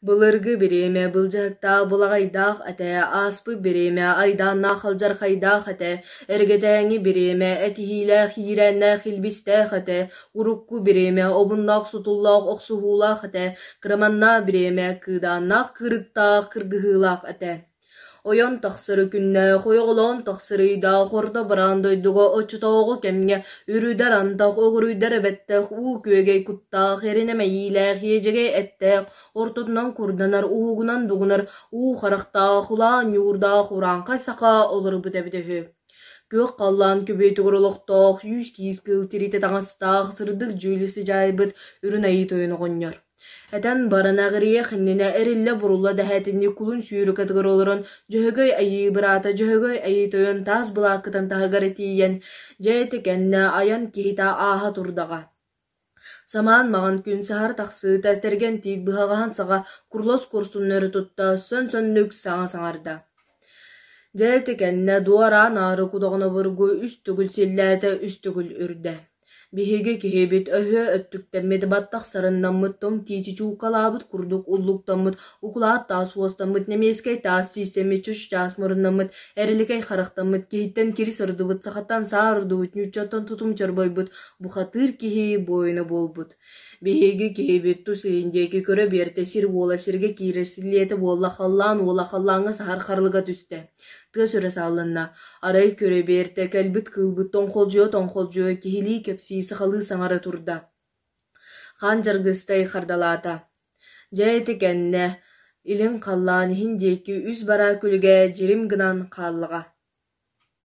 Былыргы бириэмэ былдьаһыктаах былаҕайдаах этэ, ааспыт бириэмэ айдааннаах алдьархайдаах этэ, эргэтээҥи бириэмэ этиһиилээх иирээннээх илбистээх этэ, урукку бириэмэ обуннаах сутуллаах охсуһуулаах этэ, кыраманнаах бириэмэ кыыдааннаах кыырыктаах кыргыһыылаах этэ. Ойон тахсары күннээх, ойоҕолоон тахсар ыйдаах орто бараан дойдуга оччотооҕу кэмҥэ үрүдэр антах, оҕуруйдар эбэттээх, уу күөгэй куттаах, эринэ мэйиилээх, иэдьэгэй эттээх, ортотунан курданар, уһугунан дугунар, уу харахтаах, улаан ньуурдаах урааҥхай саха олорбут эбитэ үһү. Күөх халлаан күбүөтүгэр олохтоох, үүс-киис кыыл тириитэ таҥастаах, сырдык дьүүлү сыдьаайбыт үрүн айыы тойон оҕонньор. Этэн баран аҕырыйыах иннинэ эриллэ-бурулла дэһээтинньик кулун сүүрүкэтигэр олорон Дьөһөгөй Айыы быраата Дьөһөгөй Айыы Тойон таас былааккытын таһыгар тиийэн, дьэ ити кэннэ айан киһитэ ааһа турдаҕа. Самаан маҥан күн саһар тахсыыта тэргэн тиит быһаҕаһын саҕа курулас курсуннары тутта сөн-соннук саҥа саҥарда. Дьэ ити кэннэ дуораан аары кудаҕын обургу үс төгүл силлээтэ, үс төгүл үрдэ. Биһиги киһибит өһүө өттүктэммит, баттах сарыннаммыт, тоҥ тиити чууккалаабыт курдук уллуктаммыт, укулаат таас уостаммыт, нэмиэскэй таас сиистэммит, чоччаас муруннаммыт, эриликэй харахтаммыт, киһиттэн кирис ордубут, сахаттан саа ордубут, ньууччаттан тутум чорбойбут, бухатыыр киһи буойуна буолбут. Биһиги киһибит тус илин диэки көрө биэртэ, сир уола сиргэ киирэр силлиэтэ буолла, халлаан уола халлааҥҥа саһар харылыга түстэ. Тыас өрө сааллынна, арай көрө биэртэ, кэлбит кыылбыт тоҥхолдьуйа-тоҥхолдьуйа киһилии кэпсии, сахалыы саҥара турда. Хаан Дьаргыстай хардалаата: «Дьэ ити кэннэ, илин халлаан иһин диэки үс бараа күлүгэ дьирим гынан хааллаҕа.